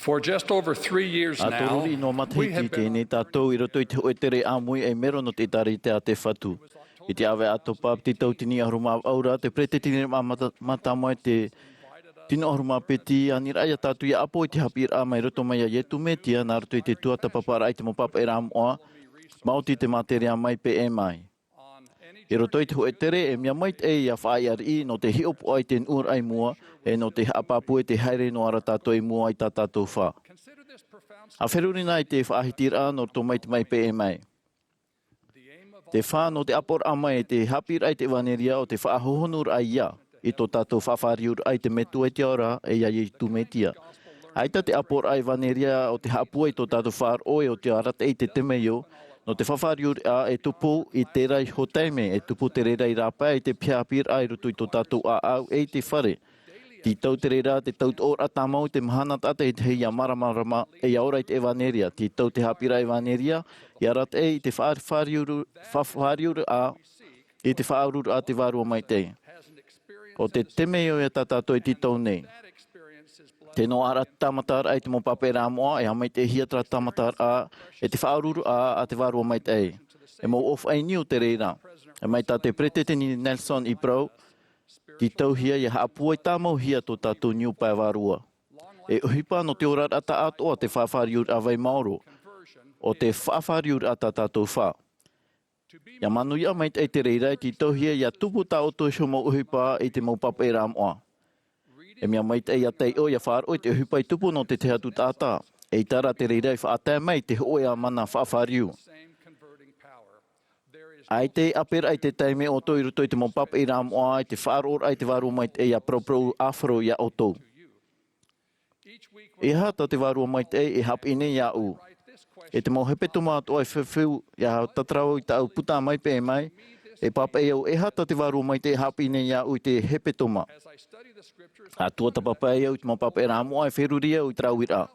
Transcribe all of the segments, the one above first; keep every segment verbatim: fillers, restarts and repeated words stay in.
For just over three years ʻA now, toru riʻi noa matahiti i teie nei tātou i roto i te hōʻē tere ʻāmui ʻei mero nō te ʻĒtārētia a te Fatu. I te ʻāvaʻe ʻātopa, te tau tini ʻahuru mā vaʻu ra, te peresideni mata-, mātāmua, te tino ʻahuru mā piti, aniraʻa ia tātou ʻia ʻapo i te haʻapiʻiraʻa mai roto mai iā Iesu Mesia, nā roto i te tuatāpaparaʻa i te mau pāpaʻiraʻa moʻa, maoti te mātēria mai pēʻe mai. I roto i te hōʻē tere, e mea maitaʻi ʻia faʻaʻite riʻi nō te hiʻopoʻa i te nuʻuraʻa i mua, e nō te haʻapāpū e te haere noa ra tātou i mua i tā tātou fā. ʻA feruri na i te faʻahitiraʻa nō roto mai te maʻi pēʻe mai. Te fā nō te ʻaporaʻa mai e te haʻapiʻiraʻa i te ʻevanelia ʻo te faʻahohonuraʻa ia i tō tātou faʻafāriuraʻa i te Metua i te Ao ra, e iā Iesu Mesia. ʻAita te ʻaporaʻa ʻevanelia ʻo te haʻapūai i tō tātou faʻaroʻo e ʻo te arataʻi i te temeio, nō te faʻafāriuraʻa e tupu i terā iho taime, e tupu te reira i rāpae i te piha haʻapiʻiraʻa i roto i tō tātou ʻāʻau e i te fare. Tītau te reira te tautoʻoraʻa tāmau i te mahana taʻata i te hei ʻia māramarama, e ʻia ora i te ʻevanelia. Tītau te haʻapiʻiraʻa ʻevanelia, ʻia arataʻi i te faʻafāriura-, faʻafāriuraʻa, i te Faʻaururaʻa a te Vārua Maitaʻi. ʻO te temeio ia tā tātou e tītau nei. Tē noaʻa ra te tāmataraʻa i te mau pāpaʻiraʻa moʻa, e haʻamaitaʻihia terā tāmataraʻa e te Faʻaururaʻa a te Vārua Maitaʻi. E mau ʻōfaʻi niu te reira. E mai tā te Peresideni Nelson i parau, tītauhia ʻia haʻapūai tāmauhia tō tātou niu pae vārua. E ʻohipa nō te oraraʻa taʻatoʻa te faʻafāriuraʻa vai maoro. ʻO te faʻafāriuraʻa tā tātou fā. ʻIa manuia maitaʻi te reira, e tītauhia ʻia tupu tā ʻoutou iho mau ʻohipa i te mau pāpaʻiraʻa moʻa. E mea maitaʻi ʻia taiʻo ʻia faʻaroʻo i te ʻohipa i tupu nō te tahi atu taʻata. ʻEita rā te reira i faʻatae mai te hōʻē mana faʻafāriu. ʻAita e ʻāperaʻa i te taime ʻoutou i roto i te mau pāpaʻiraʻa moʻa, i te faʻaroʻoraʻa i te Vārua Maitaʻi ʻia paraparau ʻāfaro iā ʻoutou. E aha tā te Vārua Maitaʻi e haʻapiʻi nei iāʻu? E te mau hepetoma atoʻa e fefeu, ʻia tatarau i tāʻu puta mai pēʻe mai, e pāpaʻi au, e aha tā te Vārua Maitaʻi e haʻapiʻi nei iāʻu i te hepetoma? ʻA tuatāpapa ai au i te mau pāpaʻiraʻa moʻa, e feruri au i terā uiraʻa.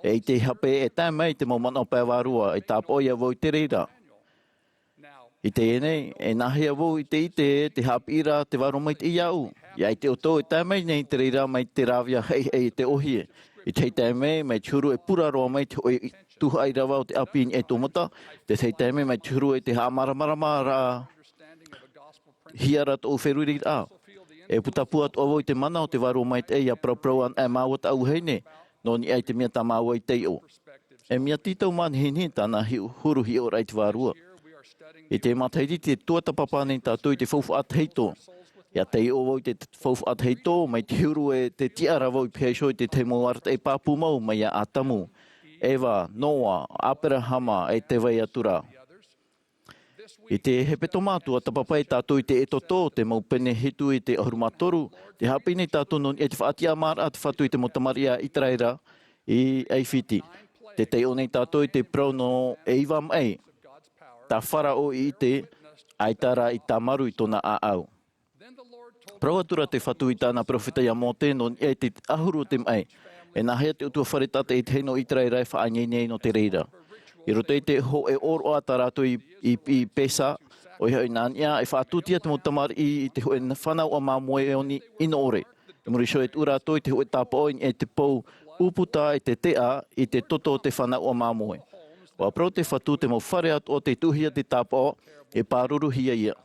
E ʻite i hape, e tae mai te mau manaʻo pae vārua, e tāpaʻo ia vau i te reira. I teie nei, e nāhea vau i te ʻite te haʻapiʻiraʻa te Vārua Maitaʻi iāʻu? ʻIa ʻite ʻoutou, e tae mai nei te reira mai te rāvea haʻihaʻi e te ʻōhie. I te taime, mai te huru e pura roa mai te hōʻē tuhaʻa ʻīrava o te ʻāpī i niʻa i tō mata, te tahi taime mai te huru e te haʻamāramaramahia ra tōʻu feruriraʻa. E putapū atoʻa vau i te mana o te Vārua Maitaʻi ʻia paraparau anaʻe māua tāʻu vahine, nō niʻa i te mea tā māua i taiʻo. E mea tītau manihini tāna hi-, huru hiʻoraʻa i te Vārua. I teie matahiti tē tuatāpapa nei tātou i te faufaʻa tahito. ʻIa taiʻo vau i te faufaʻa tahito, mai te huru e te tiʻa ra vau i pihaʻi iho i te tahi mau arataʻi pāpū mau mai iā ʻĀtamu, Eva, Noa, ʻĀperahama, e tē vai atu ra. I te hepetoma tuatāpapa tātou i te Exodo, te mau pene hitu i te ʻahuru mā toru, tē haʻapiʻi nei tātou nō niʻa i te faʻatiʻamāraʻa a te Fatu i te mau tamariʻi a ʻĪteraʻera i ʻAifiti. Tē taiʻo nei tātou i te parau nō e iva maʻi, tā Farao i ʻite, ʻaita rā i tāmarū i tōna ʻāʻau. Parau atu ra te Fatu i tāna peropheta iā Mōte nō niʻa i te ʻahuru o te maʻi. E nāhea te ʻutuāfare taʻata i te hei nō ʻĪteraʻera e faʻaineine ai nō te reira? I roto i te hōʻē ʻōroʻa tā rātou i, i, i Pesa, ʻoia hoʻi nā niʻa, e faʻatūtia te mau tamariʻi i te hōʻē fānauʻa māmoe ʻoni ʻino ʻore. I muri iho e tuʻu rātou i te hōʻē tāpaʻo i niʻa i te pou ʻūputa e te teʻa i te toto o te fānauʻa māmoe. ʻUa parau te Fatu te mau fare atoʻa tē tuʻuhia te tāpaʻo, e pāruruhia ia.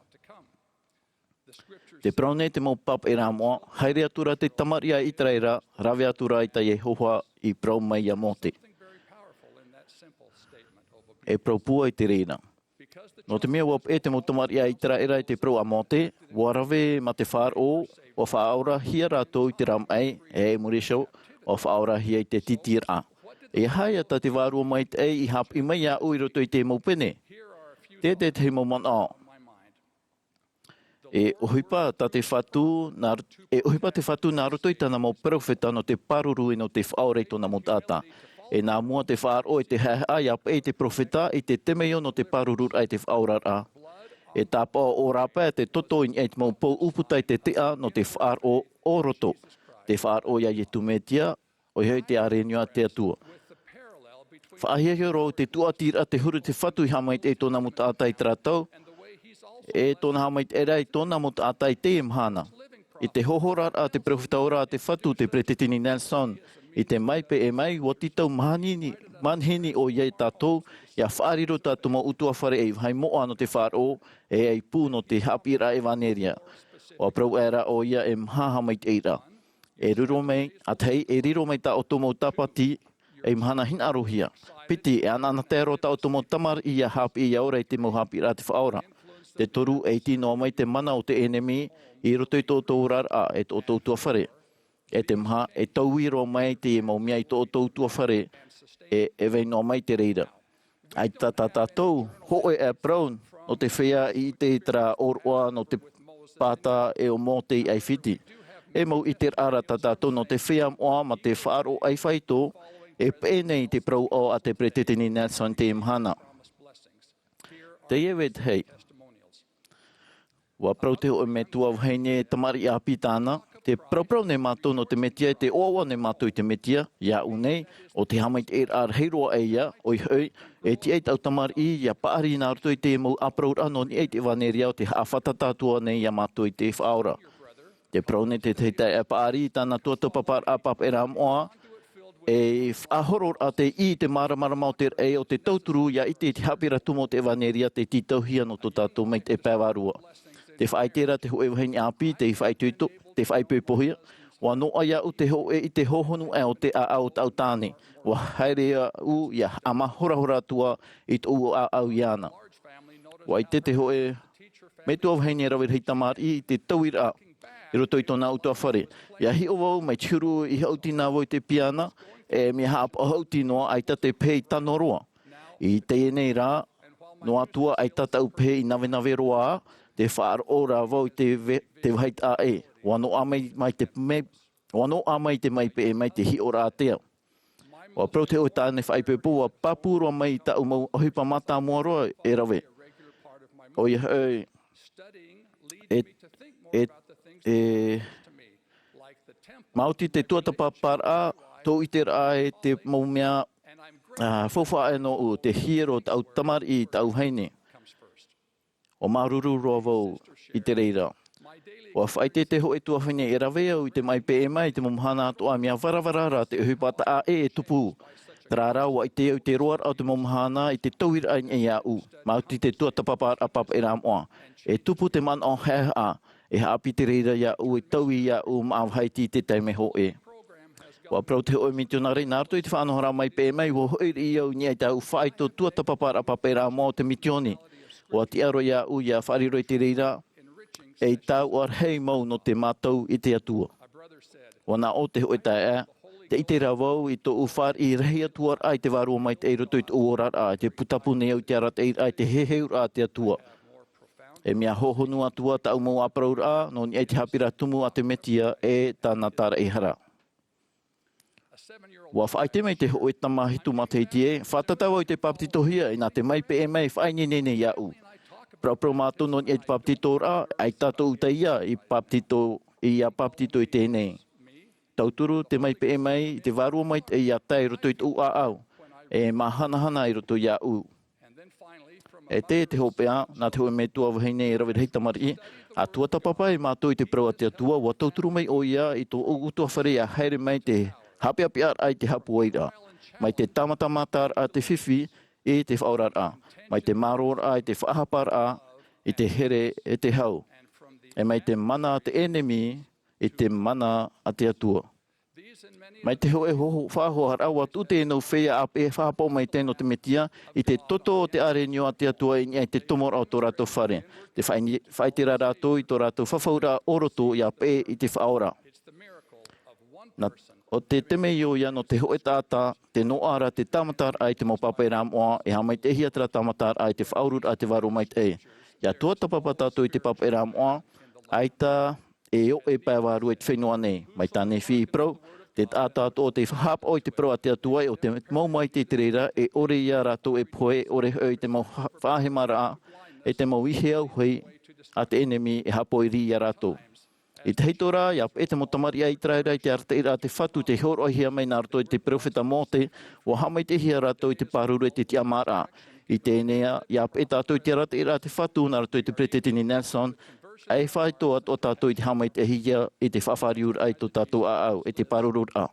Tē parau nei te mau pāpaʻiraʻa moʻa, haere atu ra te tamariʻi a ʻĪteraʻera, rave atu ra i tā Iehova i parau mai iā Mōte. E parau pūai te reira. Nō te mea ʻua peʻe te mau tamariʻi a ʻĪteraʻera i te parau a Mōte, ʻua rave mā te faʻaroʻo, ʻua faʻaorahia rātou i te rā maʻi, e i muri iho, ʻua faʻaorahia i te tītīraʻa. E aha ïa tā te Vārua Maitaʻi i haʻapiʻi mai iāʻu i roto i te mau pene? Te, te tahi mau manaʻo. E ʻohipa tā te Fatu, nā, e ʻohipa te Fatu nā roto i tāna mau peropheta nō te pāruru e nō te faʻaora i tōna mau taʻata. E nā mua te faʻaroʻo e te haʻehaʻa ʻia peʻe i te peropheta i te temeio nō te pārururaʻa e te faʻaoraraʻa. E tāpaʻo ʻo rāpae te toto i niʻa i te mau pou ʻūputa i te teʻa nō te faʻaroʻo ʻo roto. Te faʻaroʻo iā Iesu Mesia, ʻoia hoʻi te ʻāreʻa niu a te Atua. Faʻahiahia roa te tūʻatiraʻa te huru te Fatu i haʻamaitaʻi i tōna mau taʻata i terā tau, e tōna haʻamaitaʻiraʻa i tōna mau taʻata i teie mahana. I te hōhoraraʻa a te peropheta ora a te Fatu, te Peresideni Nelson, i te mai peʻe mai, ʻua tītau manihini, manihini ʻoia ia tātou, ʻia faʻariro tā te mau ʻutuāfare ei vāhi moʻa nō te faʻaroʻo, e ei pū nō te haʻapiʻiraʻa ʻevanelia. ʻUa parau aʻera ʻoia e maha haʻamaitaʻiraʻa. E riro mai, ʻa tahi, e riro mai tā ʻoutou mau tāpati, ei mahana hinaʻarohia. Piti, e anaanatae roa tā ʻoutou mau tamariʻi ʻia haʻapiʻi ʻia ora i te mau haʻapiʻiraʻa a te Faʻaora. Te toru, e iti noa mai te mana o te ʻenemi i roto i tō ʻoutou oraraʻa, e tō ʻoutou ʻutuāfare. E te maha, e taui roa mai teie mau mea i tō ʻoutou ʻutuāfare, e, e vai noa mai te reira. ʻAita tā tātou, hōʻē e parau, nō te feiā i ʻite i terā ʻōroʻa nō te pāta e o Mōte i ʻAifiti. E mau ʻiteraʻa rā tā tātou nō te feiā moʻa mā te faʻaroʻo ʻaifāito, e peʻe nei i te parau ʻo a te Peresideni Nelson i teie mahana. Teie vetahi. ʻUa parau te hōʻē metua vahine tamariʻi ʻāpī tāna, tē paraparau nei mātou nō te Mesia, e tē ʻoaʻoa nei mātou i te Mesia, iāʻu nei, ʻo te haʻamaitaʻiraʻa rahi roa ʻē ia, ʻoia hoʻi, e tiʻa i tāʻu tamariʻi, ʻia paʻari nā roto i te mau ʻāparauraʻa nō niʻa i te ʻevanelia ʻo tē haʻafātata atu nei iā mātou i te Faʻaora. Tē parau nei te tahi taeaʻe paʻari i tāna tuatāpaparaʻa pāpaʻiraʻa moʻa, e faʻahororaʻa tei ʻī i te māramarama o te raʻi o te tauturu ʻia ʻite i te haʻapiʻiraʻa tumu o te ʻevanelia tei tītauhia nō tō tātou maitaʻi pae vārua. Tē faʻaʻite ra te hōʻē vahine ʻāpī, tei faʻaitoito, tei faʻaipoipohia, ʻua noaʻa iāʻu te hōʻē ʻite hōhonu aʻe o te ʻāʻau o tāʻu tāne. ʻUa haere au ʻia haʻamāhorahora atu ā i tōʻu ʻāʻau iāna. ʻUa ʻite te hōʻē metua vahine rave rahi tamariʻi i te tauiraʻa i roto i tōna ʻutuāfare. ʻIa hiʻo vau mai te huru i haʻuti nā vau i te piana, e mea haʻapaʻo haʻuti noa, ʻaita te pehe i tano roa. I teie nei rā, noa atu ā ʻaita tāʻu pehe i navenave roa, tē faʻaroʻo ra vau i te ve-, te vāhi taʻa ʻē. ʻUa noaʻa mai, mai te me-, ʻUa noaʻa mai te mai peʻe mai te hiʻoraʻa ātea. ʻUa parau te hōʻē tāne faʻaipoipo, ʻua pāpū roa mai i tāʻu mau ʻohipa mātāmua roa e rave. ʻOia hoʻi, e, e, e, maoti te tuatāpaparaʻa, tōʻu ʻiteraʻa e te mau mea, ā, faufaʻa aʻe nōʻu, te hiero tāʻu tamariʻi, tāʻu vahine. ʻUa māuruuru roa vau i te reira. ʻUa faʻaʻite te hōʻē tuahine e rave au i te mai peʻe mai, i te mau mahana atoʻa, mea varavara rā te ʻohipa taʻa ʻē e tupu. Terā rā, ʻua ʻite au i te roaraʻa o te mau mahana, i te tauiraʻa i niʻa iāʻu. Maoti te tuatāpaparaʻa pāpaʻiraʻa moʻa. E tupu te manaʻo haʻehaʻa, e haʻapiʻi te reira iāʻu, e taui iāʻu, māʻa vāhi i te taime hōʻē. ʻUa parau te hōʻē mitionare, nā roto i te faʻanahoraʻa mai peʻe mai, ʻua hoʻi riʻi au i niʻa i tāʻu faʻaitoito tuatāpaparaʻa pāpaʻiraʻa moʻa o te mitioni. ʻUa tiʻa roa iāʻu ʻia faʻariro i te reira, ei taoʻa rahi mau nō te mātau i te Atua. ʻUa nā ʻō te hōʻē taeaʻe, tē ʻite ra vau i tōʻu fāriʻi rahi atu ra i te Vārua Maitaʻi i roto i tōʻu oraraʻa, i te pūtapu nei au i te arataʻiraʻa, i te heheuraʻa a te Atua. E mea hōhonu atu ā tāʻu mau ʻāparauraʻa, nō niʻa i te haʻapiʻiraʻa tumu a te Mesia e tāna tāraʻehara. ʻUa faʻaʻite mai te hōʻē tama hitu matahiti ē, fātata vau i te bāpetizohia, ʻe nā te mai peʻe mai, faʻaineine nei iāʻu. Paraparau mātou nō niʻa i te bāpetizoraʻa, ʻaita tōʻu taiā i bāpetizo, ʻia bāpetizo i teie nei. Tauturu te mai peʻe mai, i te Vārua Maitaʻi ʻia tae i roto i tōʻu ʻāʻau, e māhanahana i roto iāʻu. E te, te hopeʻa, nā te hōʻē metua vahine e rave rahi tamariʻi, ʻa tuatāpapa e mātou i te parau a te Atua, ʻua tauturu mai ʻoia i tōʻu ʻutuāfare ʻia haere mai te haʻapeʻapeʻaraʻa i te haʻapuairaʻa. Mai te tāmatamataraʻa a te fifi, i te faʻaoraraʻa. Mai te mārōraʻa i te faʻahaparaʻa, i te here e te hau. E mai te mana a te ʻenemi, i te mana a te Atua. Mai te hōʻē hoho-, faʻahoaraʻa, ʻua tuʻu teie nau feiā ʻāpeʻe faʻapaʻo maitaʻi nō te Mesia, i te toto o te ʻārenio a te Atua i niʻa i te tomoraʻa o tō rātou fare. Te faʻaini-, faʻaʻite ra rātou i tō rātou fafauraʻa o roto ʻia peʻe i te Faʻaora. Nā, ʻo te temeio ïa nō te hōʻē taʻata, tē noaʻa ra te tāmataraʻa i te mau pāpaʻiraʻa moʻa, e haʻamaitaʻihia terā tāmataraʻa i te faʻaururaʻa a te Vārua Maitaʻi. ʻIa tuatāpapa tātou i te pāpaʻiraʻa moʻa, ʻaita e ʻoʻe pae vārua i te fenua nei. Mai tā Nefi i parau, te taʻata atoʻa tei faʻapaʻo i te parau a te Atua, ʻe ʻo te mau maitaʻi i te reira, e ʻore ïa rātou e pohe, ʻore hoʻi te mau ha-, faʻahemaraʻa, ʻe te mau ihe auahi a te ʻenemi e haʻapoiri iā rātou. I te hito rā, ʻia peʻe te mau tamariʻi a Iteraera i te arataʻiraʻa a te Fatu tei hōroʻahia mai nā roto i te peropheta Mōte, ʻua haʻamaitaʻihia rātou i te pāruru e te tiʻamāraʻa. I teie nei, ʻia peʻe tātou i te arataʻiraʻa a te Fatu nā roto i te Peresideni Nelson, ʻAi faʻaitoito atu ʻo tātou i te haʻamaitaʻihia i te faʻafāriuraʻa i tō tātou ʻāʻau, i te pāruruʻraʻa.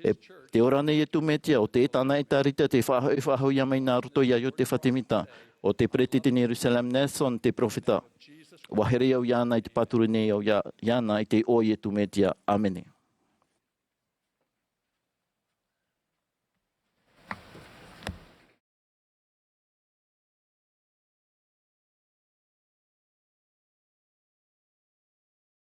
E te ora nei Iesu Mesia, ʻo te ʻētana ʻĒtārētia, te faʻahoʻi, faʻahoʻihia mai nā roto iā Iosepha Semita, ʻo te peresideni Russell M. Nelson te peropheta. ʻUa here au iāna i te pāturu nei au iā, iāna i te iʻoa o Iesu Mesia. ʻĀmene.